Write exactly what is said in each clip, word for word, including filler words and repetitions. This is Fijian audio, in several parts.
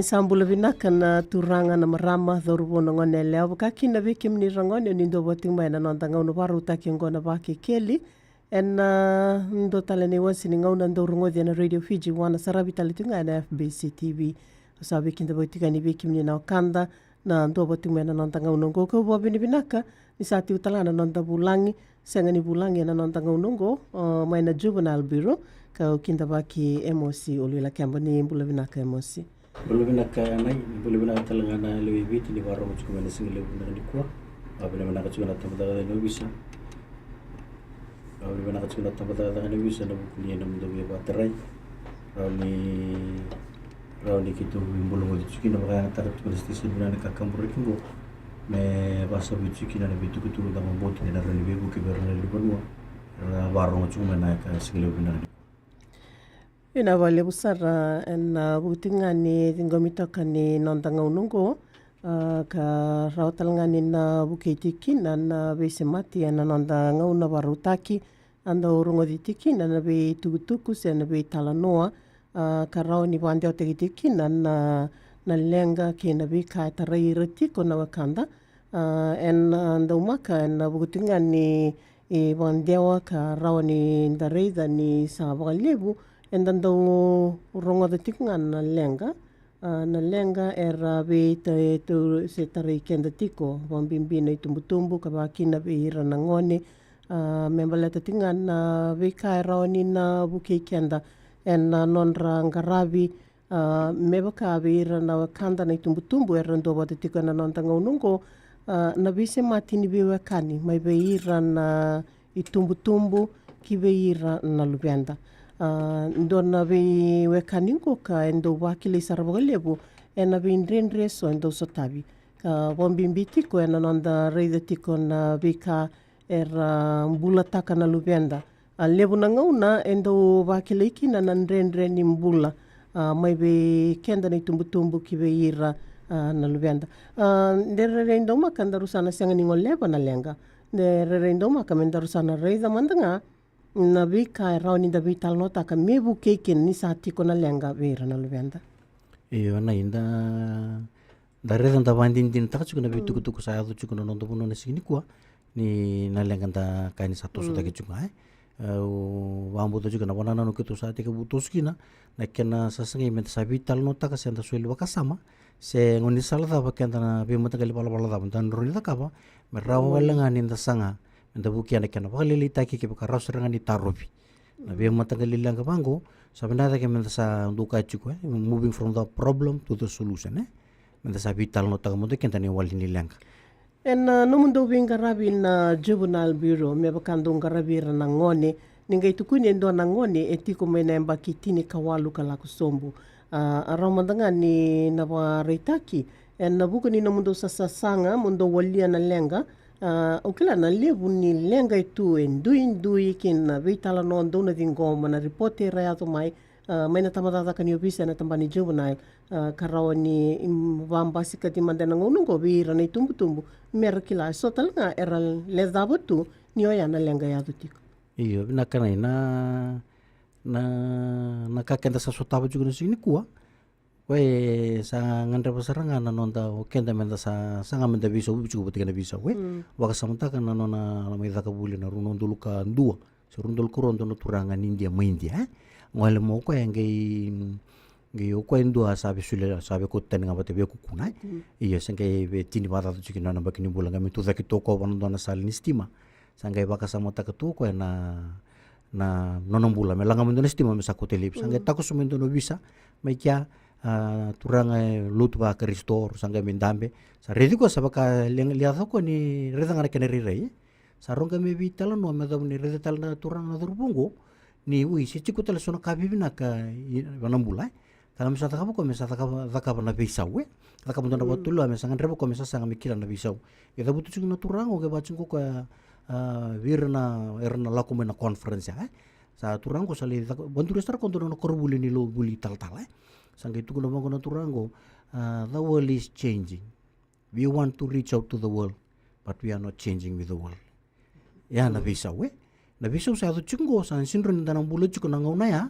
Sa bula vinaka na turaga, na marama, cauravou, na gone yalewa, vaka kina vei kemuni ragone ni dua vati mai na noda gauna vakarautaki oqo na Vakekeli. Ena dua tale na iwase ni gauna dau rogoci ena Radio Fiji One, saravi tale tu ga ena F B C T V. Sa vei keda vati ga ni vei kemuni na wekada na dua vati mai na noda gauna oqo, kau vakavinavinaka ni sa tiko tale ga na noda vulagi, sega ni vulagi ena noda gauna oqo, o, mai na Juvenile Bureau, kau kidavaki Emosi Uluilakeba. Ni bula vinaka Emosi. Bula vinaka Nai, bula vinaka tale ga na lewe i Viti ni vakarogo tiko mai na siga levu vinaka nikua. Vakavinavinaka tiko na tabacakacaka ni ovisa. Vakavinavinaka tiko na tabacakacaka ni ovisa ena vuku ni nomudou veivakatarai. Rawa ni, rawa ni keitou veibulagoci tiko kina, vakayagataka tiko na station vinaka ni kakaburaki oqo me vakasavi tiko kina na veitukutuku da vakabauta ni na rawa ni veivuke vei ira na lewe ni vanua era vakarogo tiko mai na yakavi siga levu vinaka nikua. Vinaka vakalevu sara ena vuku tiko ga ni ciqomi toka ni noda gauna oqo, a, ka rawa tale ga ni na vukei tiko kina na veisemati ena noda gauna vakarautaki, a dau rogoci tiko kina na veitukutuku se na veitalanoa, a, ka rawa ni vakadewataki tiko kina na, na leqa kei na veika e tarai ira tiko na wekada. A, ena, a, daumaka ena vuku tiko ga ni, e, vakadewa ka rawa ni da raica ni sa vakalevu eda dau rogoca tiko ga na leqa. A, na leqa era veita-, e, tu-, se tarai keda tiko, vakabibi na itubutubu, ka vaka kina vei ira na gone. A, me baleta tiko ga na veika e rawa ni na vukei keda ena nodra qaravi, a, me vaka vei ira na wekada na itubutubu era dua vata tiko ena noda gauna oqo, a, na veisemati ni veiwekani mai vei ira na itubutubu ki vei ira na luveda. A, dua na veiwekani oqo ka e dau vakilai sara vakalevu ena veidredre eso e dau sotavi, ka vakabibi tiko ena noda raica tiko na veika era bulataka na luveda. A, levu na gauna e dau vakilai kina na dredre ni bula, a, mai vei keda na itubutubu ki vei ira, a, na luveda. A, de rairai daumaka daru sa na sega ni goleva na leqa. De rairai daumaka me daru sa na raica mada ga na veika e rawa ni da veitalanoataka me vukei kina ni sa tiko na leqa vei ira na luveda. Io, na ida da raica, da vakadinadinataka tiko na veitukutuku sa yaco tiko na noda vanua na siga nikua, ni na leqa da kaya ni sa toso cake tiko ga, e. Au vakabauta tiko na vakanananu keitou sa tekivu toso kina, na kena sasagai me da sa veitalanoataka se da soli vakasama se gaunisala cava keda, na veimataqali valavala cava da rawa ni cakava me rawa wale ga ni da saga me da vukea na kena vakalailaitaki, kevaka rawa sara ga ni tarovi. Na veimataqali leqa vaqo, sa vinaka cake me da sa dau kaya tiko, e, moving from the problem to the solution, e. Me da sa veitalanoataka mada keda na iwali ni leqa. Ena, a, nomudou veiqaravi na Juvenile Bureau, me vaka dou qaravi ira na gone, ni qai tukuni e dua na gone e tiko mai na yabaki tinikawalu ka lako sobu. A, a rawa mada ga ni na vakaraitaki ena vuku ni nomudou sasaga mo dou walia na leqa, a, au kila na levu ni leqa e tu e duidui kina na veitalanoa dou na ciqoma, na ripote era yaco mai, a, mai na tabacakacaka ni ovisa ena tabana ni Juvenile, a, ka rawa ni, mm, vakabasikati mada ena gauna oqo vei ira na itubutubu me ra kila eso tale ga era lecava tu ni oya na leqa e yaco tiko. Io, vinaka Nai, na, na, na ka keda sa sotava tiko na siga nikua, koya e sa gadreva sara ga na noda, o keda me da sa, sa ga me da veisau, tiko vata kei na veisau, e. Vakasamataka na nona mai caka vuli na rua na udolu ka dua se rua na udolu ka rua, dua na turaga ni Idia mai Idia, e. Gole mai o koya, e qai, qai o koya e dua sa veisau, sa veikauta tani ga vata vei kukuna, e. Io, se qai veitini vakacaca tiko na nona yabaki ni bula, qai mai tucake tu o koya vua na dua na sala ni sitima. Sa qai vakasamataka tu o koya na, na nona bula me laga mai dua na sitima me sa kauta laivi. Sa qai takoso mai dua na ovisa mai kea, a, turaga e lotu vaKarisito, sa qai mai dabe. Sa raici koya sa vaka lia, lia ca koya ni raica ga na kena rairai, e. Sa rau qai mai veitalanoa me yacova ni raica tale na turaga na cauravou oqo ni, oi, se tiko tale so na ka vivinaka i, ena bula, e. Ka me sa cakava koya, me sa cakava, cakava na veisau, e. Cakava dua na vakatulewa me sa gadreva koya me sa saga me kila na veisau. E cavuta tiko na turaga oqo, e vaka tiko o koya, a, vei ira na, era na lako mai na conference, e. Sa turaga oqo sa lai caka, vakaduria sara o koya dua na koronivuli ni lau vuli talatala, e. Sa qai tukuna vaqo na turaga oqo, a, the world is changing. We want to reach out to the world, but we are not changing with the world. Ya na veisau, e. Na veisau sa yaco tiko oqo, sa sega ni da na bula tiko na gauna ya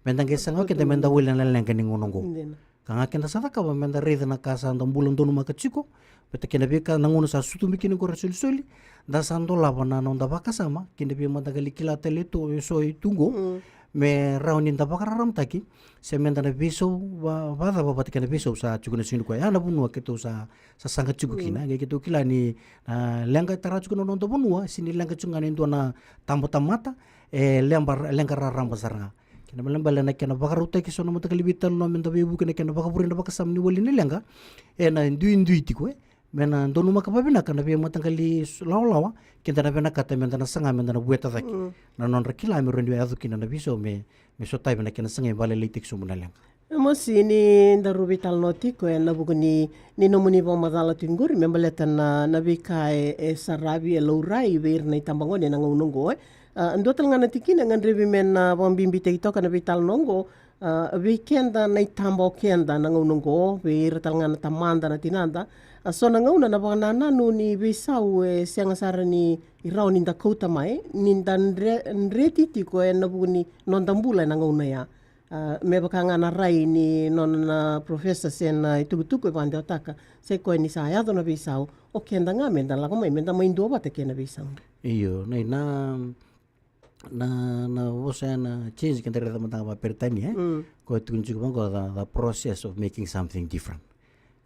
me da qai saga o keda me da walia na leqa ni gauna oqo. Dina. Ka ga keda sa cakava me da raica na ka sa da bula donumaka tiko, vata kei na veika na gauna sa sutubi kina qori na solisoli, da sa dolava na noda vakasama kei na veimataqali kila tale tu eso e tu qo, me rawa ni da vakararamataki se me da na veisau va- vacava vata kei na veisau sa tiko na siga nikua. Ya na vanua keitou sa sa saga tiko kina, qai keitou kila ni a, leqa e tara tiko na noda vanua, se ni leqa tiko ga ni dua na tabatamata, e leqa raraba sara ga. Kena ibalebale na kena vakarautaki eso na mataqali veitalanoa me da veivuke na kena vakavure na vakasama ni wali ni leqa, e na duidui tiko e me na donumaka vavinaka na veimataqali lawalawa keda na vinakata me da na saga me da na vueta cake na nodra kila me rawa ni yaco kina na veisau me me sotavi na kena sagai vakalailaitaki sobu na leqa. E mosi ni daru veitalanoa tiko e na vuku ni ni nomuni vakamacala tiko qori me baleta na na veika e e saravi e laurai vei ira na itabagone e na gauna oqo e. A, dua tale ga na tikina e gadrevi me na vakabibitaki toka na veitalanoa oqo, a, vei keda na itaba o keda na gauna oqo, vei ira tale ga na tamada na tinada. A, so na gauna na vakanananu ni veisau e sega sara ni rawa ni da kauta mai ni da dre, dreti tiko e na vuku ni noda bula e na gauna ya. A, me vaka ga na rai ni nona na profesa se na itukutuku e vakadewataka, se koya ni sa yaco na veisau o keda ga me da lako mai me da mai dua vata kei na veisau. Io, na na na vosa ya na change keda raica mada ga vakaperitania e, ko e tukuni tiko vaqo the, the process of making something different.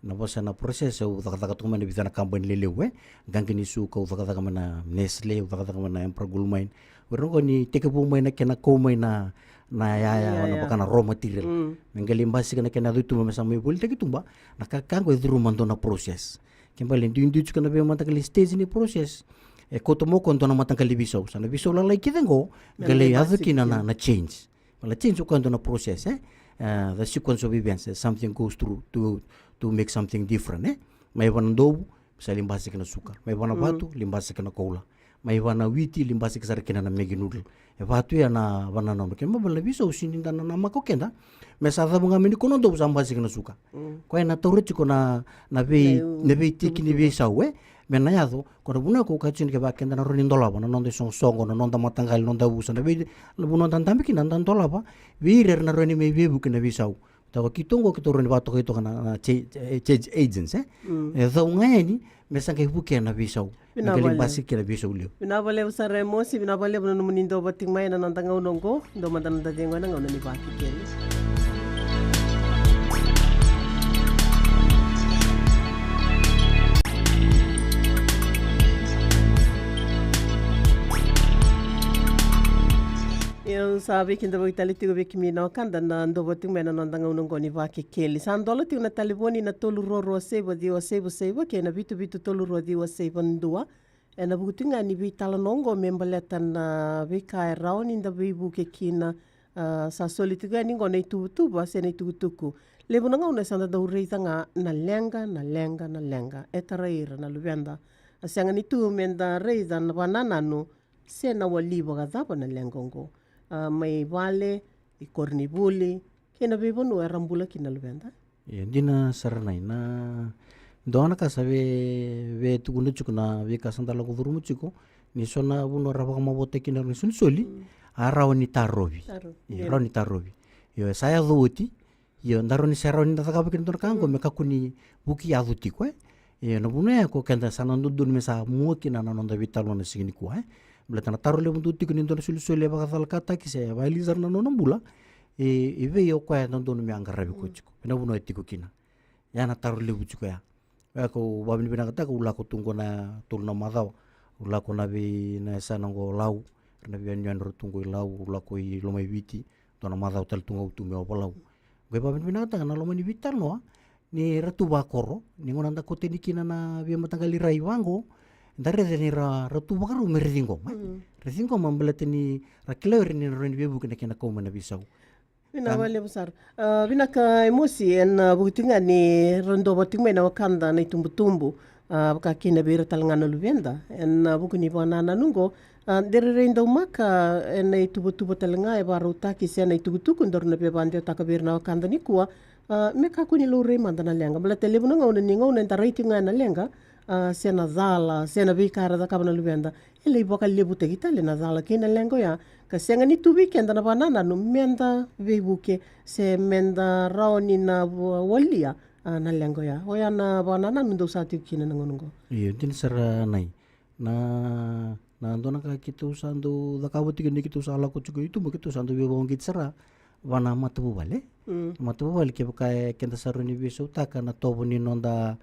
Na vosa na process au cakacaka toka mai na vica na kabani lelevu e, qaqi ni suka au cakacaka mai na Nestle, au cakacaka mai na Emperor Gold Mine. O ira oqo ni tekivu mai na kena kau mai na na yaya, na vaka na raw material. Me qai lai basika na kena yaco i tuba me sa mai volitaki tuba. Na ka ka oqo e curuma dua na process. Ke bale duidui tiko na veimataqali stage ni process. E kauta mai o koya dua na mataqali veisau, sa na veisau lalai kece oqo qai lai yaco kina na na change. Bale change o koya dua na process e, the sequence of events, something goes through to to make something different e. Mai vana dovu, sa lai basika na suka. Mai vana vatu, lai basika na koula. Mai vana witi, lai basika sara kina na Maggi noodle. E vatu ya na vana nono ke ma bale na veisau sini da na namaka o keda. Me sa cavu ga me ni kona dovu sa basika na suka. Koya na taura tiko na na vei na veitiki ni veisau e. Me na yaco, ko na vuna ko ka tiko ni kevaka keda na rawa ni dolava na noda isoqosoqo, na noda mataqali, na noda vusa, na vei na vuna da dabe kina da dolava vei ira era na rawa ni mai veivuke na veisau. Tau keitou oqo keitou rawa ni vakatokai toka na change agents e. E cau ga yani me sa qai vukea na veisau. Me qai lai basika kina na veisau levu. Vinaka vakalevu sara e mosi, vinaka vakalevu na nomuni dau vata tiko mai na noda gauna oqo. Dau mada na noda cegu ena gauna ni Vakekeli. Ia sa veikidavaki tale tiko vei kemuni na wekada na dau vata tiko mai na noda gauna oqo ni Vakekeli. Sa dola tiko na talevoni na tolu rua rua saiva ciwa saiva saiva kei na vitu vitu tolu rua ciwa saiva dua. Ena vuku tiko ga ni veitalanoa oqo me baleta na veika e rawa ni da veivuke kina. A, sa soli tiko yani oqo na ituvatuva se na itukutuku. Levu na gauna e sa da dau raica ga na leqa, na leqa, na leqa e tarai ira na luveda. A sega ni tu me da raica na vakanananu se na wali vakacava na leqa oqo. A, mai vale, i koronivuli kei na veivanua era bula kina na luveda. Ia dina sara nai na dua na ka sa vei vei tukuna tiko na veika sa da lako curuma tiko ni so na vanua ra vakamavoataki kina na solisoli. A rawa ni tarovi. Ia rawa ni tarovi. Io, e sa yaco oti. Io, da rawa ni sa rawa ni da cakava kina dua na ka oqo me kakua ni vuki yaco tiko e. Io, na vanua ya ko keda sa na dodonu me sa mua kina na noda veitalanoa na siga nikua e. Baleta na taro levu dua tiko ni dua na solisoli e vakacalakataki se e vakaili sara na nona bula. E vei o koya e dodonu me a qaravi koya tiko ena vanua e tiko kina. Ya na taro levu tiko ya. Oya kau vakavinavinakataka, au lako tu qo na tolu na macawa. Au lako na vei na yasana qo Lau, na veiyanuyanu ra tu qo i Lau, au lako i Lomaiviti, dua na macawa tale tu ga au tu mai Ovalau. Qai vakavinavinakataka na loma ni veitalanoa ni ra tu vakoro, ni gauna da kauta yani kina na veimataqali rai vaqo, da raica ni ra tu vakarau me ra ciqoma. Ra ciqoma baleta ni ra kila o ira ni na rawa ni veivuke na kena kau mai na veisau. Vinaka vakalevu sara. A, vinaka e mosi ena vuku tiko ga ni ra dua vata tiko mai na wekada na itubutubu. A, vaka kina vei ira tale ga na luveda ena vuku ni vakanananu oqo. A, de rairai daumaka ena ituvatuva tale ga e vakarautaki se na itukutuku daru na via vakadewataka vei ira na wekada nikua. A, me kakua ni laurai mada na leqa baleta levu na gauna ni gauna eda rai tiko ga ena leqa. a, se na cala, se na veika era cakava na luveda, e lai vakalevutaki tale na cala kei na leqa oya. Ka sega ni tu vei keda na vakanananu meda veivuke, se meda rawa ni na wa-, walia, a, na leqa oya. Oya na vakanananu dou sa tiko kina na gauna oqo. Io, dina sara, Nai. Na, na dua na ka keitou sa dau cakava tiko ni keitou sa lako tiko i tuba, keitou sa dau veivakauqeti sara vua na matavuvale. Mm. Matavuvale, kevaka e keda sa rawa ni veisautaka na tovo ni noda,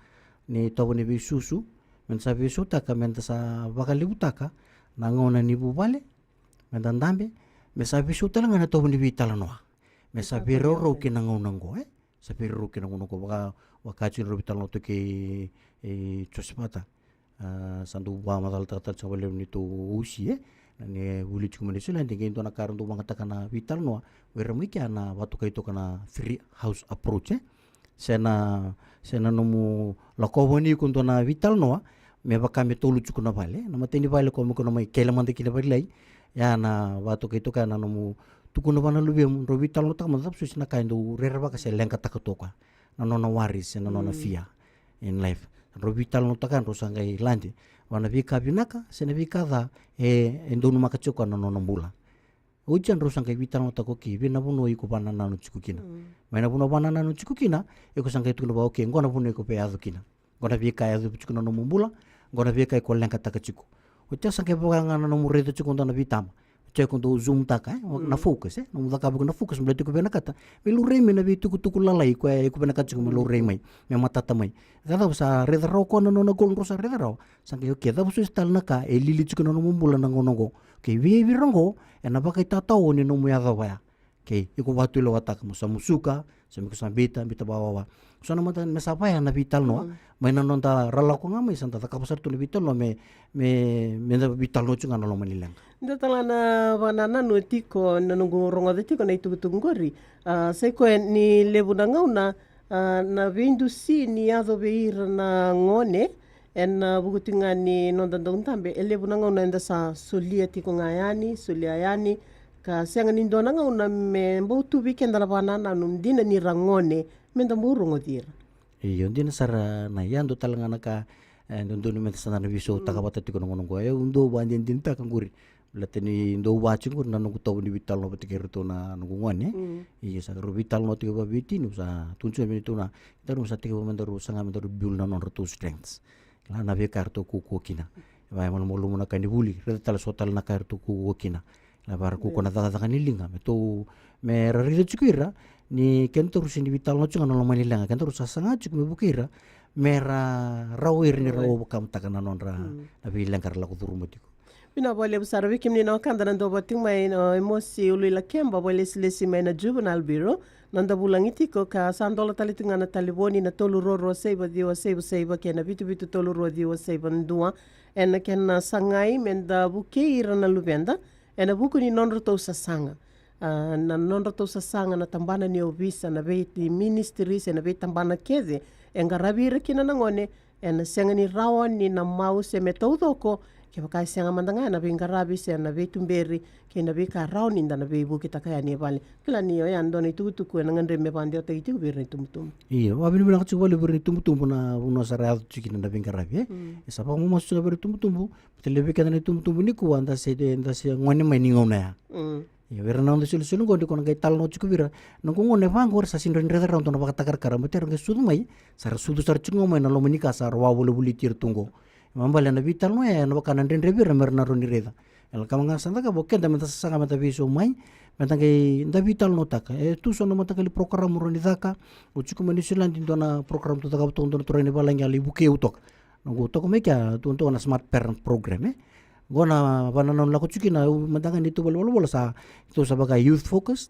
ni tovo ni veisusu, meda sa veisautaka, meda sa vakalevutaka na gauna ni vuvale, meda dabe, me sa veisau tale ga na tovo ni veitalanoa, me sa veiraurau ki na gauna oqo, e? Sa veiraurau ki na gauna oqo, vaka, vaka tiko na veitalanoa toka kei, e, Josepata. A, sa dau vakamacalataka tale tiko vakalevu neitou osi, e? Na ni vuli tiko mai Niusiladi, qai dua na ka era dau vakayagataka na veitalanoa, o ira mai kea na vakatokai toka na three house approach, e? Se na, se na nomu lakova ni iko dua na veitalanoa, me vaka me tolu tiko na vale, na matai ni vale ko me ko na mai kele mada kina vakalailai, ya na vakatokai toka ya na nomu tukuna vua na luvemu, drau veitalanoataka mada, cava soti na ka e dau rerevaka se leqataka toka, na nona worries, se na nona Mm. fear in life. Drau veitalanoataka, drau sa qai lade vua na veika vinaka se na veika ca e, e donumaka tiko na nona bula. Oti ya drau sa qai veitalanoataka, okay, vei na vanua iko vakanananu tiko kina. Mm. Mai na vanua vakanananu tiko kina, iko sa qai tukuna vua, okay, qo na vanua iko veiyaco kina. Qo na veika e yaco tiko na nomu bula, qo na veika iko leqataka tiko. Oti ya sa qai vaka ga na nomu raica tiko dua na veitaba. Oti ya iko dau zoomtaka, e? Na Mm. focus, e? Nomu cakava iko na focus, baleta iko vinakata me laurai mai na veitukutuku lalai koya iko vinakata tiko me laurai mai, me matata mai. Ka cava sa raica rawa koya na nona goal, drau sa raica rawa. Sa qai, okay, cava soti tale na ka e lili tiko na nomu bula na gauna oqo. Okay, vei ira oqo ena vakaitatao ni nomu yacova ya. Okay, iko vakatulewataka, mo sa musuka, se me ko sa bita, bita vakawawa. So na mata me sa vaya na veitalanoa, Mm. mai na noda ra lako ga mai, sa da cakava sara tu na veitalanoa me, me, me da veitalanoa tiko ga na loma ni leqa. Da tala na vakanananu tiko, na noqu rogoca tiko na itukutuku qori. A, sa i koya ni levu na gauna, a, na veidusi ni yaco vei ira na gone, ena vuku tiko ga ni noda dau dabe, e levu na gauna eda sa solia tiko ga yani, solia yani, ka sega ni dua na gauna me bau tu vei keda na vakanananu dina ni ra gone, meda bau rogoci ira. Io, dina sara, Nai, ya dua tale ga na ka, e, dodonu meda sa na veisautaka Mm. vata tiko na gauna oqo. E, au dau vakadinadinataka qori. Baleta ni dau vaka tiko qori na noqu tovo ni veitalanoa vata kei iratou na noqu gone. Mm. Io, sa rau veitalanoa tiko vakaveitini, au sa tukuna tiko me neitou na, daru sa tekivu me daru saga me daru build na nodratou strengths. Kila na veika eratou kaukauwa kina. Vakamalumalumu na ka ni vuli, raica tale so tale na ka eratou kaukauwa kina. Kila vaka ra kaukauwa na cakacaka ni liga, me tou, me ra raica tiko ira ni kedaru se ni veitalanoa tiko ga na loma ni leqa, kedaru sa saga tiko me vukei ira, me ra rawa ira ni ra Right. overcometaka na nodra, Mm. na veileqa ra lako curuma tiko. Vinaka vakalevu sara vei kemuni na wekada na dau vata tiko mai, o Emosi Uluilakeba, vakalesilesi mai na Juvenile Bureau, na noda vulagi tiko, ka sa dola tale tiko ga na talevoni na tolu rua rua saiva ciwa saiva saiva kei na vitu vitu tolu rua ciwa saiva dua. Ena kena sagai meda vukei ira na luveda ena vuku ni nodratou sasaga. A, na nodratou sasaga na tabana ni ovisa, na vei ministry se na veitabana kece e qaravi ira kina na gone, ena sega ni rawa ni na mau se me taucoko kevaka e sega mada ga ena veiqaravi se na veituberi kei na veika rawa ni da na veivuketaka yani e vale. Kila ni oya e dua na itukutuku ena gadrevi me vakadewataki tiko vei ira na itubutubu. Io, vakavinavinaka tiko vakalevu vei ira na itubutubu na vanua sa ra yaco tiko kina na veiqaravi, e? Mm. E sa vakamamasu tiko vei ira na itubutubu, baleta levu vei keda na itubutubu nikua da se, da se gone mai ni gauna ya. Mm. Ia, vei ira na noda isolisoli qo, ni ko na qai talanoa tiko vei ira. Noqu gone vaqori sa sega ni raica rawa dua na vakatakarakara, baleta era qai sucu mai, sa ra sucu sara tiko ga mai na loma ni ka sa ra wavolivoli tiko tu qo. Baleta na veitalanoa ya, ena vaka na dredre vei ira me ra na rawa ni raica. E lako mai ga sa da cakava o keda meda sasaga meda veisau mai, meda qai da veitalanoataka. E tu so na mataqali program rawa ni caka, au tiko mai Niusiladi, dua na program tu cakava toka dua na turaga ni valagi, a lai vukei au toka. Noqu toka mai kea, tu toka na Smart Parent Program, e. Qo na vakanananu lako tiko kina, au mada ga ni tu valenivolavola sa, tu sa vaka youth focused,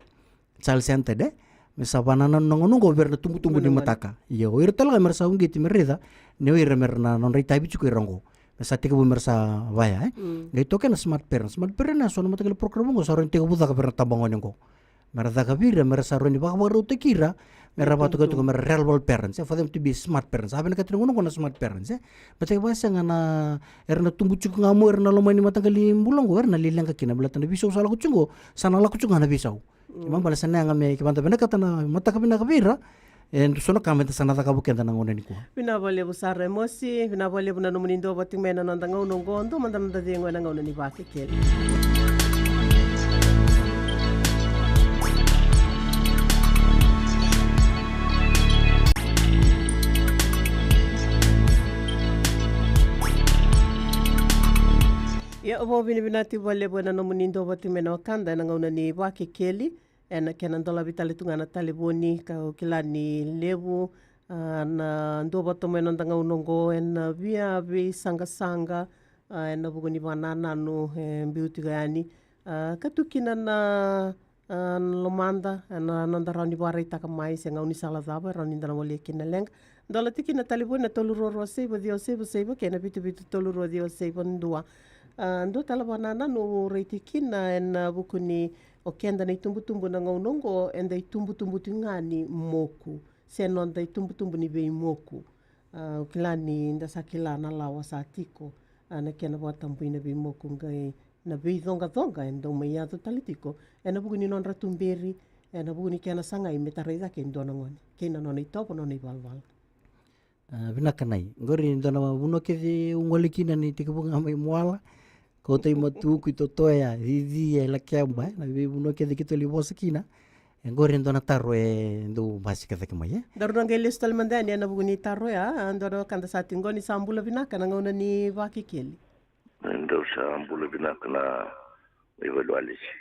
child centered, e. Me sa vakanananu na gauna qo vei ira na tubutubu ni mataka. Io, o ira tale ga me ra sa uqeti me ra raica ni o ira me ra na nodra itavi tiko ira qo. Me sa tekivu me ra sa vaya, e. Mm. Qai toka na Smart Parent. Smart Parent na so na mataqali program qo sa rawa ni tekivu caka vei ira na tabagone qo. Me ra caka vei ira, me ra sa rawa ni vakavakarautaki ira, me ra vakatokai toka me ra reliable parents, e, for them to be smart parents. A vinakata na gauna qo na smart parents, e. Baleta ke vakasega na, era na tubu tiko ga mai, era na loma ni mataqali bula qo, era na lai leqa kina, baleta na veisau sa lako tiko qo, sa na lako tiko ga na veisau. Mm. Kena ibalebale sa na yaga me, kevaka da vinakata na mataka vinaka vei ira, E dua so na ka me da sa na cakava keda na gauna nikua. Vinaka vakalevu sara Emosi, vinaka vakalevu na nomuni dua vati mai na noda gauna oqo, dua mada na noda cegu ena gauna ni Vakekeli. Ia, au vakavinavinaka vakalevu ena nomuni dua vati mai na wekada ena gauna ni Vakekeli. Ena kena dolavi tale tu ga na talevoni, ka au kila ni levu, a, na dua vata mai na noda gauna oqo ena via veisaqasaqa, a, ena vuku ni vakanananu e biu tiko yani, a, ka tu kina na, a, lomada ena noda rawa ni vakaraitaka mai se gaunisala cava e rawa ni da na walia kina na leqa. Dola tiko kina na talevoni na tolu rua rua saiva ciwa saiva saiva kei na vitu vitu tolu rua ciwa saiva dua. A, dua tale vakanananu au rai tiko kina ena vuku ni o keda na itubutubu na gauna oqo, eda itubutubu tiko ga ni moku, se noda itubutubu ni veimoku. A, au kila ni da sa kila na lawa sa tiko, a, na kena vakatabui na veimoku, qai na veicoqacoqa e dau mai yaco tale tiko ena vuku ni nodra tuberi, ena vuku ni kena sagai me tarai cake e dua na gone kei na nona itovo, nona ivalavala. A, vinaka Nai. Qori e dua na vanua kece au gole kina ni tekivu ga mai Moala, Kauta i Matuku, i Totoya, Cicia, i Lakeba, e, na veivanua kece keitou lai vosa kina. E qori e dua na taro e dau basika cake mai, e. Daru na qai lesu tale mada yani ena vuku ni taro ya, a, dua na wekada sa tiko qo. Ni sa bula vinaka na gauna ni Vakekeli. Dou sa bula vinaka na ivalualesi.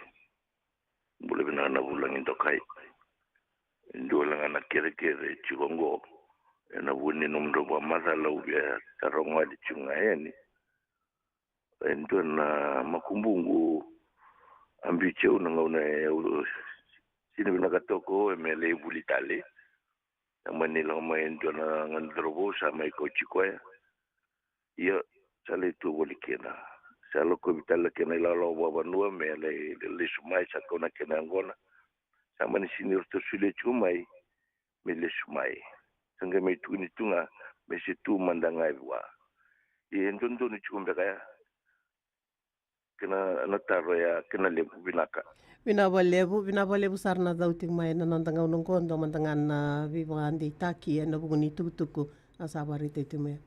Bula vinaka na vulagi dokai. Dua la ga na kerekere tiko qo ena vuku ni nomudrau vakamacala au via taroga wale tiko ga yani. E dua na makubuqu a biuti au na gauna e au sini vinaka toka e me lai vuli tale. Sa mani lako mai e dua na gone cauravou sa mai kauti koya. Ia, sa lai tu voli kina. Sa lakovi tale na kena ilawalawa vakavanua me lai lesu mai, sa kau na kena yaqona. Sa mani sini ratou solia tiko mai me lesu mai. Sa qai mai tukuni tu ga me se tu mada ga e vua. Ia e dodonu tiko beka ya. Kena na taro ya, kena levu. Vinaka. Vinaka vakalevu, vinaka vakalevu sara na cau tiko mai na noda gauna oqo, dua mada ga na veivakadeitaki ena vuku ni tukutuku a sa vakaraitaki tiko mai.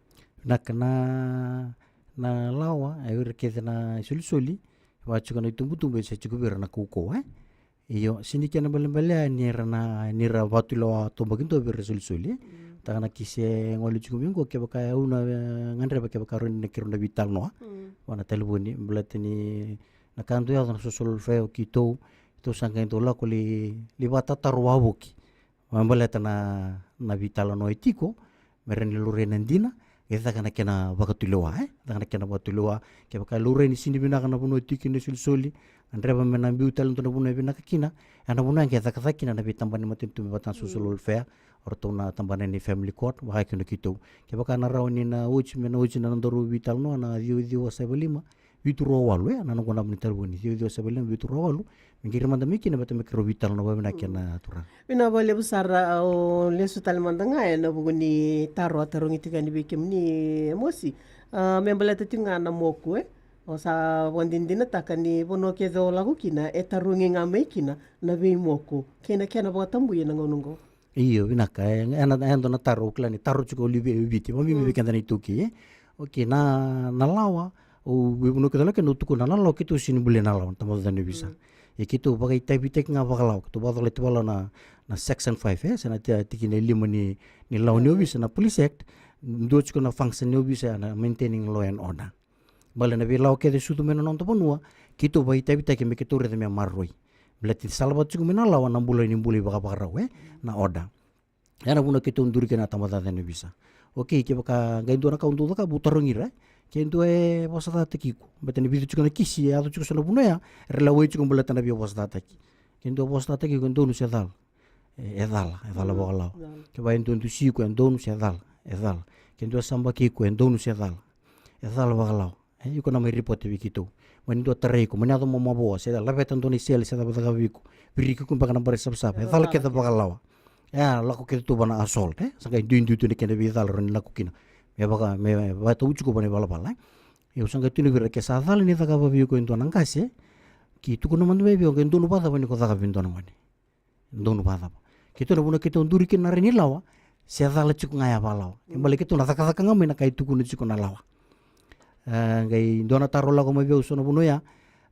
Vinaka. Na, na lawa, e, o ira kece na isolisoli, vaka tiko na itubutubu e se tiko vei ira na kaukauwa, e. Io, sini kena balebale ya ni ra na, ni ra vakatulewa toboki dua vei ira isolisoli, e. Mm. Taka na kisi e gole tiko mai qo, kevaka e au na, e, gadreva kevaka rawa ni keirau na veitalanoa. Mm. Vua na talevoni, baleta ni na ka dau yaco na social welfare, o keitou, keitou sa qai dau lako lai, lai vakatataro wavoki. Me baleta na, na veitalanoa e tiko, me rawa ni laurai na dina, e caka na kena vakatulewa, e? Caka na kena vakatulewa, kevaka e laurai ni sini vinaka na vanua e tiko kina na isolisoli, gadreva me na biu tale e dua na vanua e vinaka kina, ena vanua e qai cakacaka kina na veitabana ni matanitu me vaka na social welfare, o ratou na tabana ni family court, vaka kina o keitou. Kevaka na rawa ni na oti, me na oti na nodaru veitalanoa na ciwa ciwa saiva lima, vitu rua walu, e, na noqu naba ni talevoni, ciwa ciwa saiva lima, vitu rua walu, me qiri mada mai kina, baleta me keirau veitalanoa vakavinaka kei na turaga. Vinaka vakalevu sara, au lesu tale mada ga ena vuku ni taro a tarogi tiko yani vei kemuni, e, Mosi. A, me baleta tiko ga na moku, e. O sa vakadinadinataka ni vanua kece o lako kina, e tarogi ga mai kina na veimoku kei na kena vakatabui ena gauna oqo. Io, vinaka. E, e na, e dua na taro, au kila ni taro tiko o Livi, e, Viti, vakabibi vei keda na iTaukei, e. Okei, na, na lawa, au veivanua keitou lako kina au tukuna na lawa, keitou sini bulia na lawa, na tabacakacaka ni ovisa. Mm. Ia keitou vakaitavitaki ga vakalawa, keitou vakacolati vakalawa na, na section five, e, se na ti-, tikina e lima ni, ni lawa ni ovisa, na Police Act, dua tiko na function ni ovisa, na maintaining law and order. Baleta na veilawa kece e sucu mai na noda vanua, keitou vakaitavitaki me keitou raica me maroroi. Baleta ni salavata tiko mai na lawa na bula ni bula ivakavakarau, e, na order. Ena vuna keitou duri kina na tabacakacaka ni ovisa. Okei, kevaka qai dua na ka au dau cakava, au tarogi ira, e. Ke dua e vosacataki iko, baleta ni vica tiko na kisi e yaco tiko eso na vanua ya, era lewai tiko baleta na veivosacataki. Ke dua e vosacataki iko, e donu se cala? E, e cala, e cala vakalawa. Mm, cala. Kevaka e dua e dusi iko, e donu se cala? E cala. Ke dua e sabaki iko, e donu se cala? E cala vakalawa. E, iko na mai ripote vei keitou. Mani dua tarai iko, mani yaco mo mavoa, se laveta dua na isele, se cava caka vei iko. Viriki iko beka na bara isavasava. E cala kece vakalawa. E a lako kece tu vua na assault, e. Sa qai duidui tu na kena veicala rawa ni lako kina. Me vaka, me vakatau tiko vua na ivalavala, e. Ia au sa qai tukuna vei ira, ke sa cala ni cakava vei iko e dua na qase, e, ke tukuna mada mai vei au, ke donu vakacava ni ko cakava vei dua na gone. Donu vakacava. Keitou na vanua keitou duri kina na rai ni lawa, se cala tiko ga ya vakalawa. Ke bale keitou na cakacaka ga mai na ka e tukuna tiko na lawa. E, qai dua na taro lako mai vei au so na vanua ya,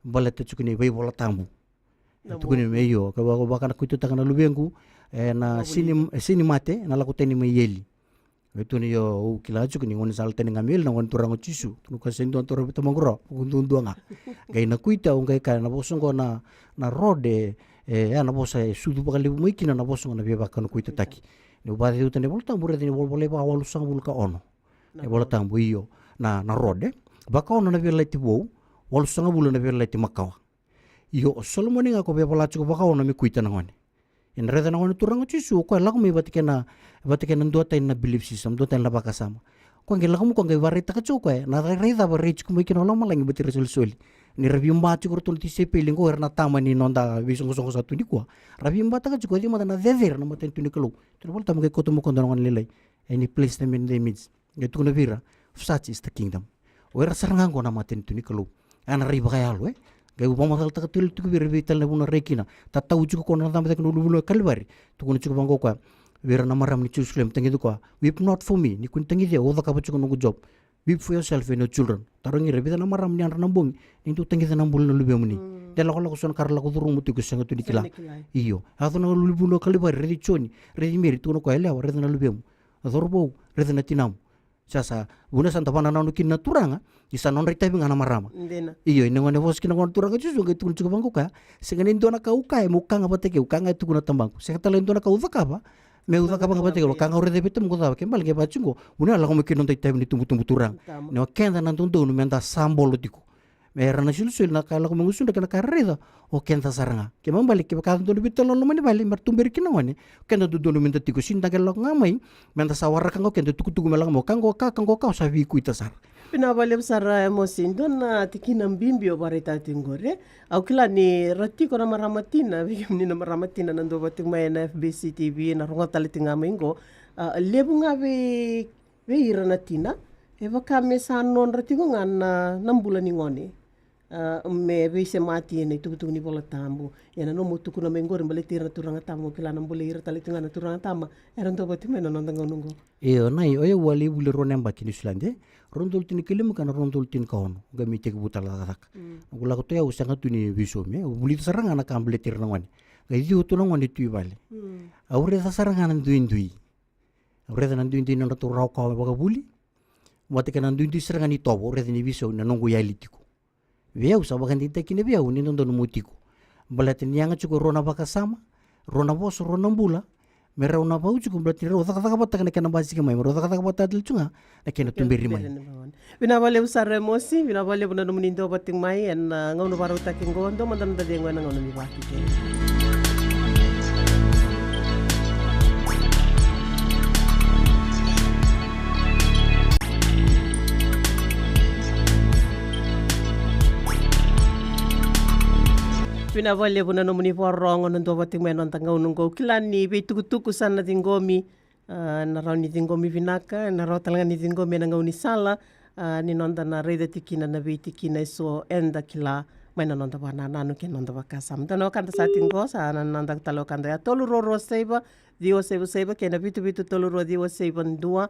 baleta tiko ni vaivola tabu. E tukuni me io, ka vaka, vaka na kuitataka na luvequ, e na sini, e sini mate, na lako tani mai eli. E tukuni io, au kila tiko ni gone sa lako tani ga mai eli na gone turaga o Jisu. Tukuna koya se dua na taro vei tamaqu rawa, vuku duadua ga. Qai na kuita, au qai kaya na vosa oqo na, na rod, e, e, ya na vosa e sucu vakalevu mai kina na vosa oqo na veivakanakuitataki. Niu vakaceuta na iVola Tabu, raica ni volavola e vaka walusagavulu ka ono. Na iVola Tabu, io, na, na rod, e. Vakaono na veiyalayalati vou, walusagavulu na veiyalayalati makawa. Io, o Solomoni ga ko via vola tiko vakaono me kuita na gone. Ena raica na gone turaga o Jisu, o koya lako mai vata kei na, vata kei na duatani na belief system, duatani na vakasama. Koya qai lako mai koya qai vakaraitaka tiko koya na rai cava rai tiko mai kina o lomalagi vata kei ira solisoli. Ni ra veiba tiko ratou na tisaipeli qo, era na tama ni noda veisoqosoqo sa tu nikua. Ra veibataka tiko, o cei mada na cecere na matanitu ni Kalou. Tukuna na iVola Tabu qai kauta mai o koya dua na gone lailai. And he placed them in their midst. Qai tukuna vei ira, "Of such is the kingdom." O ira sara ga qo na matanitu ni Kalou. A na rai vakayalo, e. Qai vakamacalataka tale tiko vei ira vei tale na vanua rai kina. Tatau tiko ko na cabe cake na ulunivanua o Kalivari. Tukuna tiko vaqo koya vei ira na marama ni Jerusalem, tagici koya, "Weep not for me." Ni ko ni tagici au, au cakava tiko noqu job. "Weep for yourself and your children." Tarogi ira, vica na marama ni yadra na bogi ni dau tagica na bula na luvemuni. De lakolako so na ka ra lako curuma tiko, sega tu ni kila. Io. Yaco na ulunivanua o Kalivari, raici Joni, raici Meri, tukuna koya, "Yalewa, raica na luvemu. A cauravou, raica na tinamu." Sa, sa, vuna sa da vakanananu kina na turaga, ni sa nodra itavi ga na marama. Io, ina gone vosa kina gone turaga o Jisu, qai tukuna tiko vaqo koya, "Sega ni dua na ka au kaya meu ka ga vata kei au, ka ga e tukuna na Tamaqu. Sega tale ni dua na ka au cakava meu cakava ga vata kei au, ka ga au raica vei Tamaqu au cakava." Ke bale qai vaka tiko qo, vuna ya lako mai kina noda itavi ni tubutubu turaga. Ni o keda na dodonu meda sabolo tiko. Me ra na solisoli na ka e lako mai gusudra kei na ka e raica o keda sara ga. Kena ibalebale kevaka dodonu vei ira na loma ni vale me ra tuberi kina na gone, o keda dodonu meda tiko. Sega ni da qai lako ga mai meda sa waraka ga o keda tukutuku me lako mai, o ka qo ka, ka qo ka, o sa veikuita sara. Vinaka vakalevu sara, e, Mosi, dua na tikina bibi o vakaraitaka tiko qori. Au kila ni ra tiko na marama tina, vei kemuni na marama tina na dau vata tiko mai ena F B C T V, na rogoca tale tiko ga mai qo. A, levu ga vei vei ira na tina, e vaka me sa nodra tiko ga na, na bula ni gone. A, me veisemati ena itukutuku ni Vola Tabu. Ia na nomu tukuna mai qori baleti ira na turaga tama, mo kila na bula ira tale tiko ga na turaga tama era dau vata tiko mai na noda gauna qo. Io, na, o yau a lai vuli rua na yabaki Niusiladi, e? Rua na udolu tinikalima kei na rua na udolu tinikaono, qai mai tekivu tale cakacaka. Noqu lako tu ya au sega tu ni veisaumi, e? Au vulica sara ga na ka baleti ira na gone. Qai ciwa tu na gone tu i vale. Au raica sara ga na duidui. Au raica na duidui ni nodratou rawa kawa vakavuli. Vata kei na duidui sara ga ni tovo, au raica ni veisau na noqu yali tiko. Vei au sa vakadeitaki kina vei au ni dodonu meu tiko. Baleta ni yaga tiko e rua na vakasama, rua na vosa, rua na bula. Me rau na vau tiko, baleta ni rau cakacaka vata na kena basika mai, me rau cakacaka vata tale tiko ga na kena tuberi mai. Vinaka vakalevu sara, e, Mosi, vinaka vakalevu na nomuni dau vata tiko mai ena, a, gauna vakarautaki qo, dua mada na noda cegu ena gauna ni Vakekeli. Vinaka vakalevu na nomuni vakarorogo na dau vata tiko mai ena noda gauna qo. Au kila ni veitukutuku sa na ciqomi, a, na rawa ni ciqomi vinaka, na rawa tale ga ni ciqomi ena gaunisala, a, ni noda na raica tiko kina na veitikina eso eda kila mai na noda vakanananu kei na noda vakasama. Dua na wekada sa tiko qo, sa na noda tale wekada ya, tolu rua rua saiva ciwa saiva saiva kei na vitu vitu tolu rua ciwa saiva dua.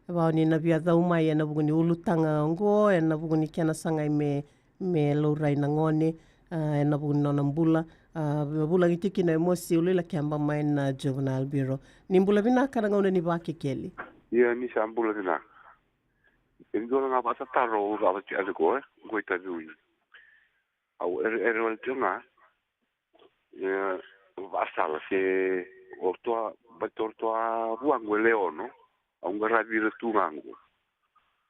E vaka oni na via cau mai ena vuku ni ulutaga oqo, ena vuku ni kena sagai me me laurai na gone, a, ena vuku ni nona bula, a, me vulagi tiko kina o Mosi Uluilakeba mai na Juvenile Bureau. Ni bula vinaka na gauna ni Vakekeli. Ia, ni sa bula vinaka. E dua ga vakatataro au cava tiko qo, e, qo i Taveuni. Au ereere wale tiko ga, e, vakasala se o ratou a, baleta o ratou a vuaqu e le ono, au qaravi ira tu ga qo.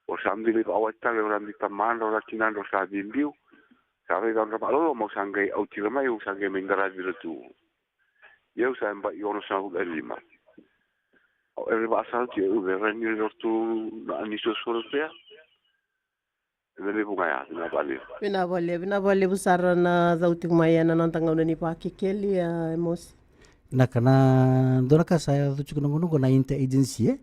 O sa bili vakawati tale, o ra bili tamadra, o ra tinadra, o sa veibiu. Sa veicaudra vakaloloma, au sa qai auti ira mai, au sa qai mai qaravi ira tu. Ia au sa yabaki onosagavulu ka lima. Au ereere vakasala tiko, au via rai ni ratou na ni soso ratou ya. Ena levu ga ya, vinaka vakalevu. Vinaka vakalevu, vinaka vakalevu sara na cau tiko mai ena noda gauna ni Vakekeli, a, Emosi. Vinaka, na dua na ka sa yaco tiko na gauna qo na interagency, e?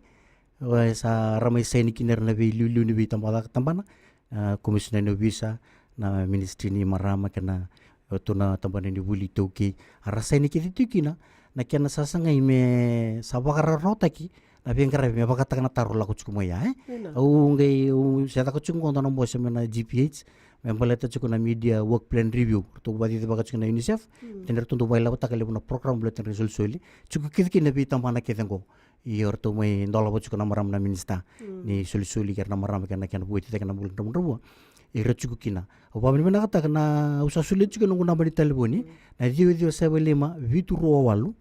Sa ra mai saini kina era na veiliuliu ni veitabacakacaka tabana, a, Komisina ni Ovisa, na Ministry ni Marama kei na, e, tu na tabana ni vuli iTaukei. A ra saini kece tiko kina na kena sasagai me sa vakararawataki na veiqaravi me vakataka na taro lako tiko mai ya, e? Au qai, au se caka tiko qo dua na bose mai na G P H, me baleta tiko na media work plan review. Ratou vacicivaka tiko na UNICEF, tena ratou dau vakailavotaka levu na program baleta na isolisoli. Tiko kece kina na veitabana kece qo. Io, ratou mai dolava tiko na marama na minisita ni isolisoli kei ira na marama kei na kena vueti cake na bula dravudravua. Ira tiko kina. Au vakavinavinakataka na, au sa solia tiko na noqu naba ni talevoni, na ciwa ciwa saiva lima vitu rua walu.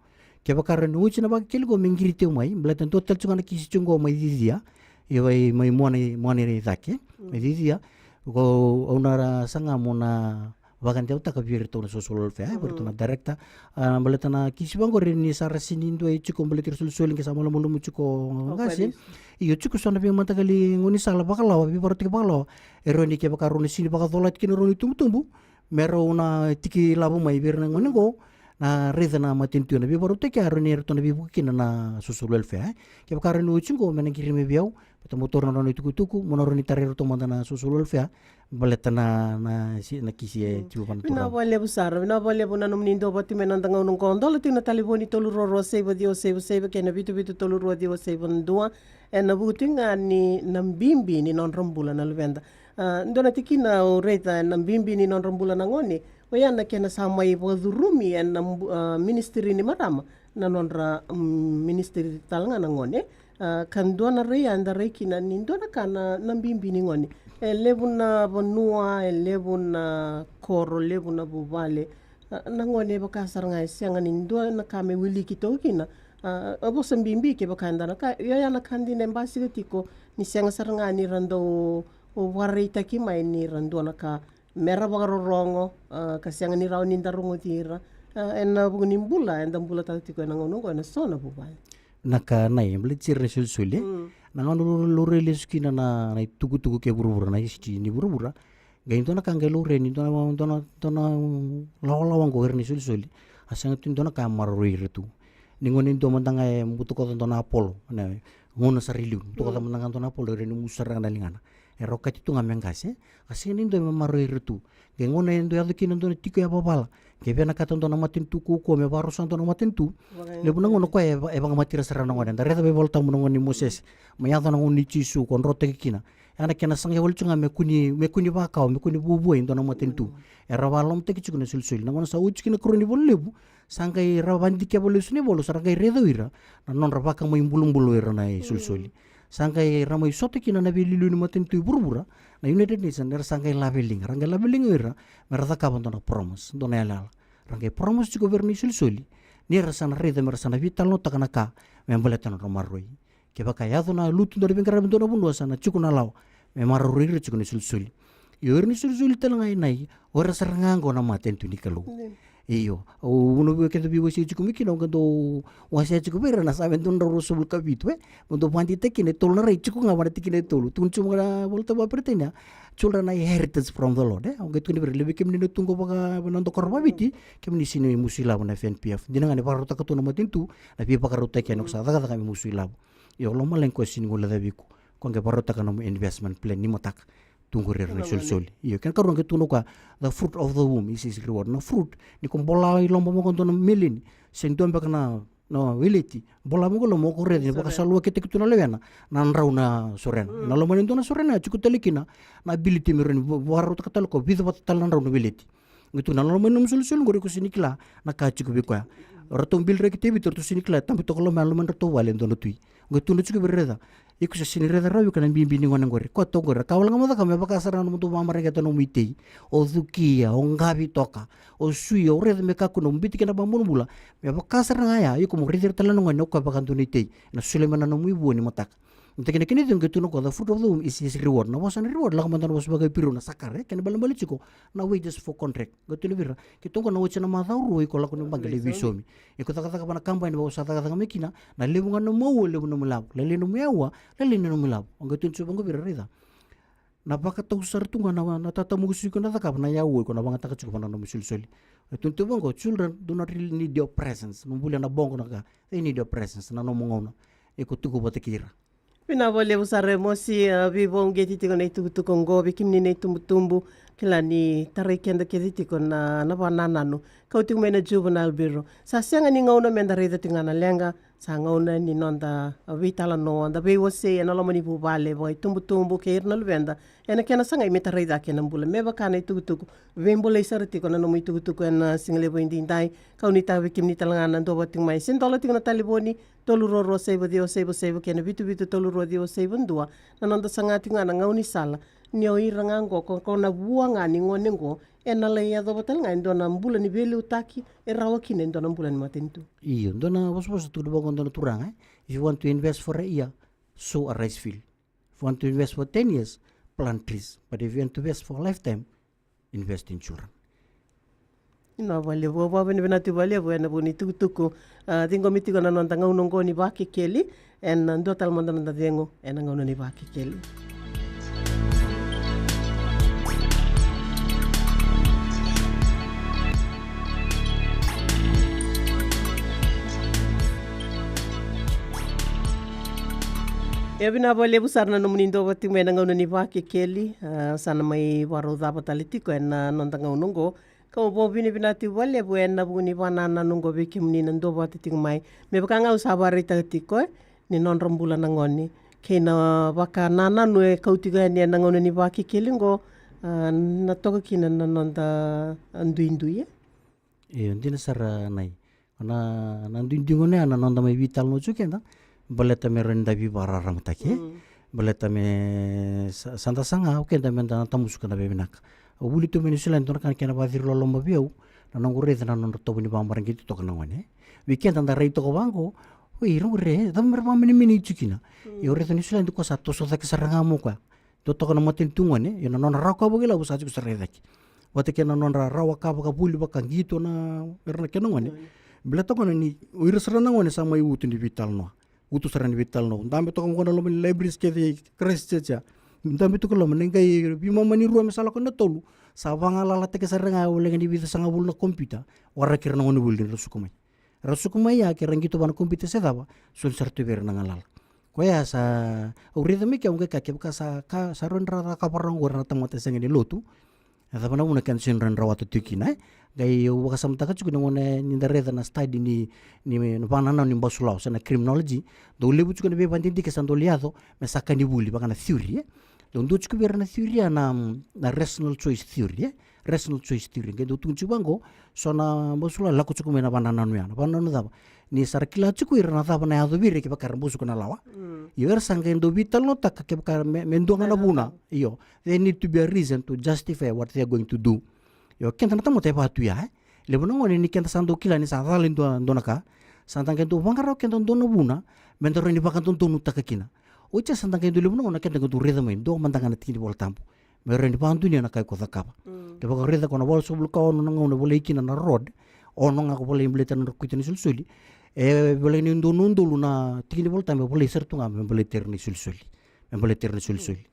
Kevaka rawa ni oti na vakekeli qo me qiri tiko mai, baleta dua tale tiko ga na kisi tiko qo mai Cicia. Io, mai, mai Muana, Muana i cake. Mai Cicia. Ko au na ra saga mo na vakadewataka vei iratou na social welfare, vei iratou na director. A, baleta na kisi vaqori ni sa ra sini dua e tiko baleta ira solisoli qai sa malumalumu tiko qase. Io, tiko so na veimataqali gaunisala vakalawa, veivakarautaki vakalawa. E rawa ni kevaka rau na sini vakacolati kina rau na itubutubu me rau na tiki lavo mai vei ira na gone qo, na raica na matanitu na veivakarautaki, a rawa ni ratou na veivuke kina na social welfare, e. Kevaka rawa ni oti qo me na qiri mai vei au, baleta mo taura na nona itukutuku, mo na rawa ni tarai iratou mada na social welfare, baleta na, na, si-, na kisi e tiko vana turaga. Vinaka vakalevu sara, vinaka vakalevu na nomuni duavata mai na noda gauna qo. Dola tiko na talevoni tolu rua rua saiva ciwa saiva saiva kei na vitu vitu tolu rua ciwa saiva dua. Ena vuku tiko ga ni na bibi ni nodra bula na luveda. A, dua na tikina au raica ena bibi ni nodra bula na gone, oya na kena sa mai vakacurumi ena bu-, a, ministry ni marama, na nodra, mm, ministry tale ga na gone. A, ka dua na rai eda rai kina ni dua na ka na, na bibi ni gone. E levu na vanua, e levu na koro, levu na vuvale. A, na gone e vaka sara ga e sega ni dua na ka me wiliki toka kina. A, a vosa bibi kevaka eda na kaya, io, ya na ka dina e basika tiko, ni sega sara ga ni ra dau vakaraitaki mai ni ra dua na ka me ra vakarorogo, a, ka sega ni rawa ni da rogoci ira. A, ena vuku ni bula eda bulataka tiko ena gauna oqo ena so na vuvale. Na ka na i baleti ira na isolisoli, e? Na gauna lo-, laurai lesu kina na, na itukutuku kei vuravura, na history ni vuravura. Qai dua na ka qai laurai ni dua na, dua na, dua na lawalawa qo ira na isolisoli. A sega tu ni dua na ka e maroroi ira tu. Ni gone dua mada ga e butakoca dua na apolo, na gauna sara i liu, butakoca mada ga dua na apolo, e rawa ni musu sara ga na ligana. E rawa kati tu ga me qase, e? A sega ni dua me maroroi ira tu. Qai gauna e dua yaco kina dua na tiko e vavala, qai vinakata dua na matanitu kaukaua me vakarusa dua na matanitu. Levu na gauna koya e va-, e vakamatira sara na gone. Da raica vei Volatabu na gauna ni Mosese, mai yaco na gauna ni Jisu, ko drotaki kina. Ya na kena sagai wale tu ga me kua ni, me kua ni vakawa, me kua ni vuavuai e dua na matanitu. Era vakalomataki tiko na isolisoli. Na gauna sa oti kina karua ni ivola levu, sa qai ra vadikeva lesu na ivola, sa ra qai raica o ira na nodra vakamai bulabula o ira na isolisoli. Sa qai ra mai sota kina na veiliuliu ni matanitu i vuravura, na United Nations, era sa qai lave liga. Ra qai lave liga o ira me ra cakava dua na promise, dua na yalayala. Ra qai promise tiko vei ira na isolisoli ni ra sa na raica me ra sa na veitalanoataka na ka me baleta na nodra maroroi. Kevaka e yaco na lutu, dua na veiqaravi, dua na vanua, sa na tiko na lawa me maroroi ira tiko na isolisoli. Io, ira na isolisoli tale ga e nai, o ira sara ga qo na matanitu ni Kalou. Io, au na via keda veiwasei tiko mai kina, au qai dau wasea tiko vei ira na Same dua na drau ruasagavulu ka vitu, e? Mo dou vakadeitaka kina e tolu na rai tiko ga vua na tikina e tolu. Tukuna tiko ga na Volatabu vakaperitania, children are heritage from the Lord, e? Au qai tukuna vei ira, levu vei kemuni na tu qo vaka na dokoro vakaviti, kemuni sega ni musu ilavo na F N P F. Dina ga ni vakarautaka tu na matanitu na veivakarautaki, ena ko sa cakacaka me musu ilavo. Io, lomalagi ko sega ni guilecavi iko. Ko qai vakarautaka nomu investment plan ni mataka. Tu qori ira na isolisoli. Io, kena karua qai tukuna o koya, the fruit of the womb is his reward. Na fruit, ni ko bola i loma vaqo dua na meleni, se dua beka na, na weleti, bola vaqo i loma, o ko raica ni vakasaluwakitaki tu na lewena na drau na sorena. Na loma ni dua na sorena, tiko tale kina na ability me rawa ni va-, vakarautaka tale o koya vica vata tale na drau na weleti. Qai tukuna, na loma ni nomu isolisoli qori ko sega ni kila na ka tiko vei koya. Ratou biliraki Tevita, ratou sega ni kila, tabe toka loma, loma ni ratou vale e dua na tui. Qai tukuna tiko vei ira, raica, iko sa sega ni raica rawa vei iko na bibi ni gone qori. Koya toka qori, ka wale ga mo cakava me vaka sara ga na nomudou vakamareqeta nomu itei. O cukia, o qavi toka, o suia, o raica me kakua, o biuta kina vakabulabula. Me vaka sara ga ya, iko mo raici ira tale na gone o koya vakadua na itei. Na solia mai na nomu ivua ni mataka. Ena tikina kena ciwa qai tukuna o koya, the fruit of the womb is his reward. Na vosa na reward, lako mada na vosa vakaIperiu na sakar, e? Kena ibalebale tiko na wages for contract. Qai tukuna vei ira, keitou qo na oti ena macawa rua iko lako ni baqe lai veisaumi. Iko cakacaka vua na kabani vaka o sa cakacaka mai kina, na levu ga na nomu aua, levu na nomu ilavo. Lailai na nomu aua, lailai na nomu ilavo. Qai tukuna tiko vaqo vei ira, raica, na vakatau sara tu ga na, na tatamusuki iko na cakava na aua iko na vakayagataka tiko vua na nomu isolisoli. Qai tukuna tiko vaqo, children do not really need your presence. Nomu bulia na boqo na ka, they need your presence, na nomu gauna iko tiko vata kei ira. Vinaka vakalevu sara Emosi, a, veivakauqeti tiko na itukutuku oqo vei kemuni na itubutubu. Kila ni tarai keda kece tiko na, na vakanananu. Kau tiko mai na Juvenile Bureau. Sa sega ni gauna meda raica tiko ga na leqa, sa gauna ni noda veitalanoa, da veiwasei ena loma ni vuvale, vakaitubutubu kei ira na luveda. Ena kena sagai me tarai cake na bula. Me vaka na itukutuku, veibolei sara tiko na nomu itukutuku ena siga levu edaidai. Kau nuitaka vei kemuni tale ga na dua vata tiko mai. Se dola tiko na talevoni, tolu rua rua saiva ciwa saiva saiva kei na vitu vitu tolu rua ciwa saiva dua. Na noda saga tiko ga na gaunisala. Ni o ira ga oqo, ko, ko na vua ga ni gone oqo, ena lai yacova tale ga e dua na bula ni veiliutaki, e rawa kina e dua na bula ni matanitu. Io, dua na vosavosa tukuna vaqo dua na turaga, eh? If you want to invest for a year, sow a rice field. If you want to invest for ten years, plant trees. But if you want to invest for a lifetime, invest in children. Vinaka vakalevu, au vakavinavinaka tiko vakalevu ena vuku ni tukutuku. Ah, ciqomi tiko na noda gauna oqo ni Vakekeli, ena dua tale mada na noda cegu ena gauna ni Vakekeli. E vinaka vakalevu sara na nomuni dau vata tiko mai ena gauna ni Vakekeli. Ah, sa na mai vakarau cava tale tiko ena noda gauna oqo. Kau vakavinavinaka tiko vakalevu ena vuku ni vakanananu oqo vei kemuni na dau vata tiko mai. Me vaka ga au sa vakaraitaka tiko, eh, ni nodra bula na gone kei na vakanananu e kau tiko yani ena gauna ni Vakekeli oqo, ah, na toka kina na noda, ah, duidui, eh. Io, dina sara, Nai. Na, na duidui gona ya na noda mai veitalanoa tiko keda, baleta me rawa ni da veivakararamataki, eh? Mm. Baleta me sa, sa da saga o keda meda na tamusuka na veivinaka. Au vuli tu mai Niusiladi, dua na ka na kena vakaciriloloma vei au, na noqu raica na nodra tovo ni vakamareqeti toka na gone, eh? Vei keda da rai toka vaqo, oi, ira qori, eh, cava mera vakamenemenei tiko kina? Mm. Ia au raica Niusiladi ko sa toso cake sara ga mai o koya. Dua toka na matanitu gone, ia na nona rawa ka vakailavo sa tiko sara i cake. Vata kei na nodra rawa ka vakavuli vakaqito na, era na kena gone. Gone. Baleta gona ni, o ira sara na gone sa mai utu ni veitalanoa. Utu sara ni veitalanoa. Dabe toka mo gona loma ni libraries kece i Christchurch ya. Dabe toka loma ni qai veimama ni rua me sa lako na tolu. Sa vagalalataki sara ga, o leqa ni vica sagavulu na computer. Waraki ira na gone vuli ni ra suka mai. Ra suka mai ya, ke ra qito vua na computer se cava, soli sara tu vei ira na galala. Koya sa, au raica mai ke au qai kaya, kevaka sa, ka, sa rawa ni ra cakava ra oqo ira na tamata sega ni lotu. E cava na vuna keda sega ni rawa ni rawata tiko kina, eh? Qai au vakasamataka tiko ni gona ni da raica na study ni, ni, ni vakanananu ni basulawa, se na criminology. Dau levu tiko na veivakadidike sa dau lai yaco, me sa ka ni vuli, vaka na theory, eh? Dau dua tiko vei ira na theory ya na, na rational choice theory, eh? Rational choice theory. Qai dau tukuni tiko vaqo, so na basulawa lako tiko mai na vakanananu ya. Na vakanananu cava? Ni sa ra kila tiko ira na cava na yaco vei ira kevaka era basuka na lawa. Mm. Io, era sa qai dau veitalanoataka kevaka me, me dua ga na vuna. Io. There need to be a reason to justify what they are going to do. Io, keda na tamata e vaka tu ya, eh? Levu na gone ni keda sa dau kila ni sa cala e dua, dua na ka. Sa da qai dau vaqara o keda dua na vuna, meda rawa ni vakadodonutaka kina. Oti ya sa da qai dau levu na gone keda qai dau raica mai, dua mada ga na tiki ni Vola Tabu. Me rawa ni vakadunia na ka iko cakava. Mm. Kevaka o raica ko na walusagavulu ka ono na gauna e volai kina na road, ono ga ko volai baleta na nodra kuita na isolisoli. E volai ni dua na udolu na tiki ni Vola Tabu, e volai sara tu ga me baleti ira na isolisoli. Me baleti ira na isolisoli.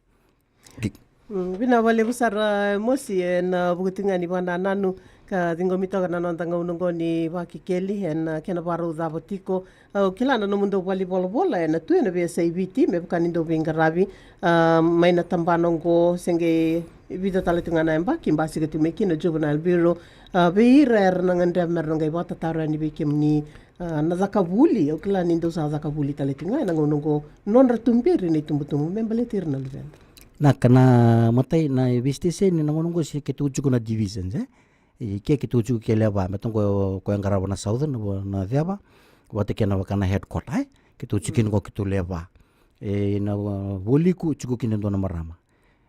Di- Mm, vinaka vakalevu sara, eh, Mosi, ena vuku tiko ga ni vakanananu ka ciqomi toka na noda gauna oqo ni Vakekeli, ena kena vakarau cava tiko. Au kila na nomudou valenivolavola ena tu ena veiyasai Viti me vaka ni dau veiqaravi, ah, mai na tabana oqo, se qai vica tale tu ga na yabaki basika tu mai kina Juvenile Bureau. Ah, vei ira era na gadreva mera na qai vakatataro yani vei kemuni, ah, na caka vuli, au kila ni dou sa caka vuli tale tu ga ena gauna oqo, nodra tuberi na itubutubu me baleti ira na luveda. Na ka na matai na veisiteseni na gauna oqo se keitou tiko na divisions, eh? E ke keitou tiko ke lewe va, me toqo ko e qarava na Southern, na, na ceva, vata kei na vaka na headquarter, eh? Keitou tiko kina qo keitou lewe va. E na, uh, Vualiku tiko kina dua na marama.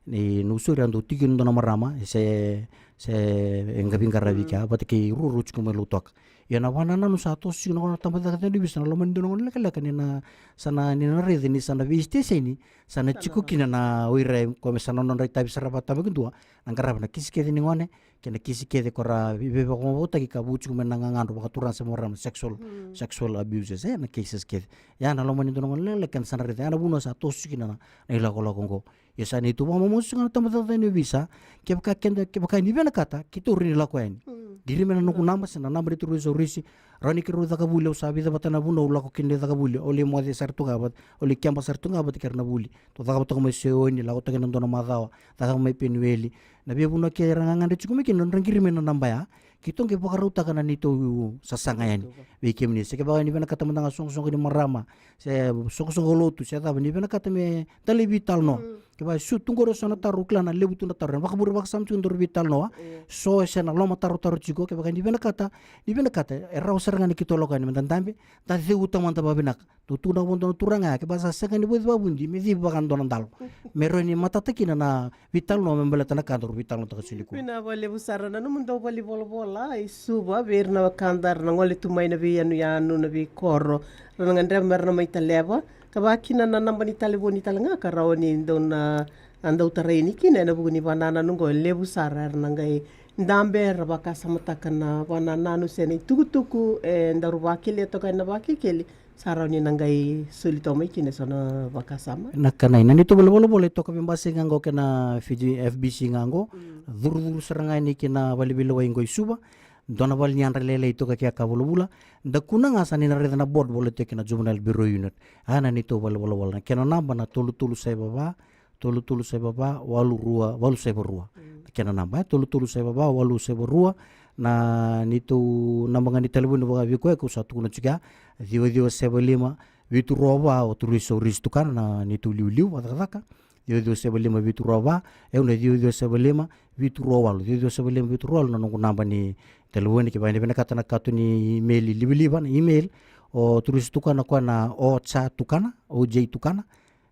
Ni Nausori a dau tiko kina dua na marama, se, se e qai veiqaravi kea, vata kei ruru tiko mai Lautoka. Ia na vakanananu sa toso tiko na gone na tabacakacaka ni ovisa na loma ni dua na gone lekaleka ni na, sa na, ni na raica ni sa na veisiteseni, sa na tiko kina na o ira ko me sa na nodra itavi sara vakatabakidua, na qarava na kisi kece ni gone, kei na kisi kece ko ra vei-, veivakamavoataki ka vu tiko mai na gagadro vakaturaga se marama, sexual, sexual abuses, eh, na cases kece. Ia na loma ni dua na gone lekaleka keda sa na raica, ia na vanua sa toso tiko kina na, na ilakolako oqo. Ia sa neitou vakamamasu ga na tabacakacaka ni ovisa, kevaka keda, kevaka ni vinakata, keitou rawa ni lako yani. Qiri mai na noqu naba se na naba ni turaga o Risi. Rawa ni keirau caka vuli, au sa vica vata na vanua au lako kina ni caka vuli. Au lai moce sara tu ga vata, au lai keba sara tu ga vata kei ira na vuli. Tou caka vata toka mai Seoni, lako toka na dua na macawa, caka mai Penueli. Na veivanua kece era gagadre tiko mai kina, nodra qiri mai na naba ya. Keitou qai vakarautaka na neitou sasaga yani vei kemuni. Se kevaka ni vinakata mada ga soqosoqo ni marama, se soqosoqo lotu, se cava, ni vinakata meda lai veitalanoa. Kevaka e so tu qori e so na taro, au kila na levu tu na taro. Ena vakavure vakasama tiko daru veitalanoa. So e se na lomatarotaro tiko, kevaka ni vinakata, ni vinakata, e rawa sara ga ni keitou lako yani meda dabe, da ceuta mada vakavinaka. Tou tukuna vua na turaga ya, kevaka sa sega ni vauci vakavudi, me civi vaka dua na dalo. Me rawa ni matata kina na veitalanoa me baleta na ka daru veitalanoataka tiko nikua. Vinaka vakalevu sara na nomudou valenivolavola i Suva, vei ira na wekada era na gole tu mai na veiyanuyanu, na veikoro, ra na gadreva me ra na mai taleva. Ka vaka kina na naba ni talevoni tale ga ka rawa ni dou na, a, dau tarai yani kina ena vuku ni vakanananu oqo, e levu sara era na qai dabe, ra vakasamataka na vakanananu se na itukutuku e daru vakelia toka ena Vakekeli. Sa rawa ni na qai soli toka mai kina e so na vakasama. Na ka, na neitou valenivolavola e toka veibasai ga oqo kei na Fiji F B C ga oqo. Curucuru sara ga yani kina valeveilewai oqo i Suva. Dua na vale ni yadra lailai toka kei a ka vulavula. Da kua ga sa ni na raica na board volai toka kina Juvenile Bureau Unit. A, na neitou valenivolavola, na kena naba na tolu tolu saiva va, tolu tolu saiva va, walu rua, walu saiva rua. Na kena naba, e, tolu tolu saiva va, walu saiva rua. Na neitou naba ga ni talevoni vaka vei koya kau sa tukuna tiko ya, ciwa ciwa saiva lima, vitu rua va, o Turisi, o Risi Tukana, na neitou liuliu vakacakacaka. Ciwa ciwa saiva lima, vitu rua va, e, au na ciwa ciwa saiva lima, vitu rua walu, ciwa ciwa saiva lima, vitu rua walu na noqu naba ni talevoni. Kevaka ni vinakata na kato ni email livaliva, na email, o Turisi Tukana, koya na O J Tukana, O J Tukana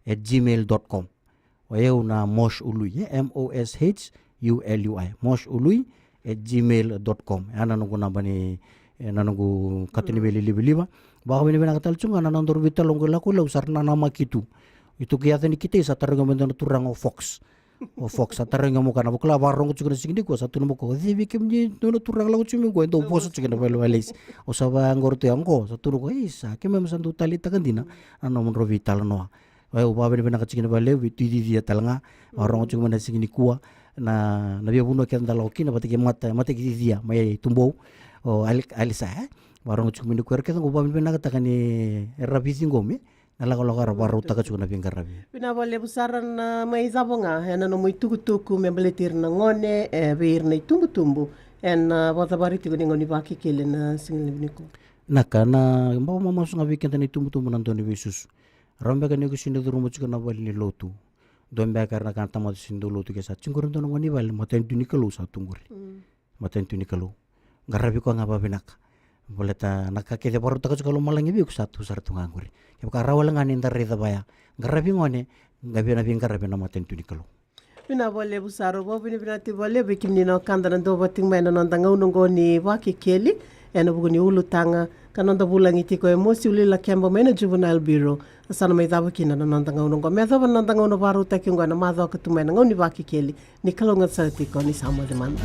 at gmail dot com. O yau na Mosh Ului, e, M O S H U L U I, Mosh Ului at gmail dot com. Ya na noqu naba ni, e, na noqu kato ni email livaliva. Vakavinavinaka tale tiko ga na nodaru veitalanoa oqo, lako, au sa nanamaki tu. Itukutuku ni keitou sa tarogi au mai dua na turaga o Fox. O Fox sa tarogi au mai, ka na vakila, vakarogo tiko na siga nikua, sa tukuna mai o koya, o cei vei kemuni dua na turaga lako tiko mai oqo, e dau vosa tiko na vale, vale. Au sa vaqori tu ya oqo, sa tukuna o koya, isa, keimami sa dau taleitaka dina na nomudrau veitalanoa. Au vakavinavinaka tiko vakalevu vei Tui Cicia tale ga, vakarogo tiko mai na siga nikua, na, na veivanua kece da lako kina, vata kei mata, mata kei Cicia mai Tubou, o Ali-, Alisa, e? Vakarogo tiko mai nikua, era kece oqo vakavinavinakataka ni era viciqomi na lakolako era vakarautaka tiko na veiqaravi. Vinaka vakalevu sara na mai cava ga ena nomu itukutuku me baleti ira na gone, e, vei ira na itubutubu ena, a, vakacavari tiko ni gauna ni Vakekeli ena siga levu nikua. Na ka, na bau mamasu ga vei keda na itubutubu na dau ni veisusu. Rawa beka ni ko sega ni curuma tiko na vale ni lotu. Dua beka era na kaya na tamata sega ni dau lotu ke sa tiko qori dua na gone ni vale, matanitu ni Kalou sa tu qori. Matanitu ni Kalou. Qaravi koya ga vakavinaka. Baleta na ka kece e vakarautaka tiko na lomalagi vei iko sa tu sara tu ga qori. Kevaka rawa wale ga ni da raica vaya, qaravi gone, qaravi na veiqaravi na matanitu ni Kalou. Vinaka vakalevu sara, au vakavinavinaka tiko vakalevu vei kemuni na wekada na duavata tiko mai ena noda gauna oqo ni Vakekeli ena vuku ni ulutaga ka noda vulagi tiko o Emosi Ului Lakeba mai na Juvenile Bureau. Sa na mai cava kina na noda gauna oqo. Me yacova na noda gauna vakarautaki oqo ena macawa ka tu mai ena gauna ni Vakekeli. Ni kalougata sara tiko, ni sa moce mada.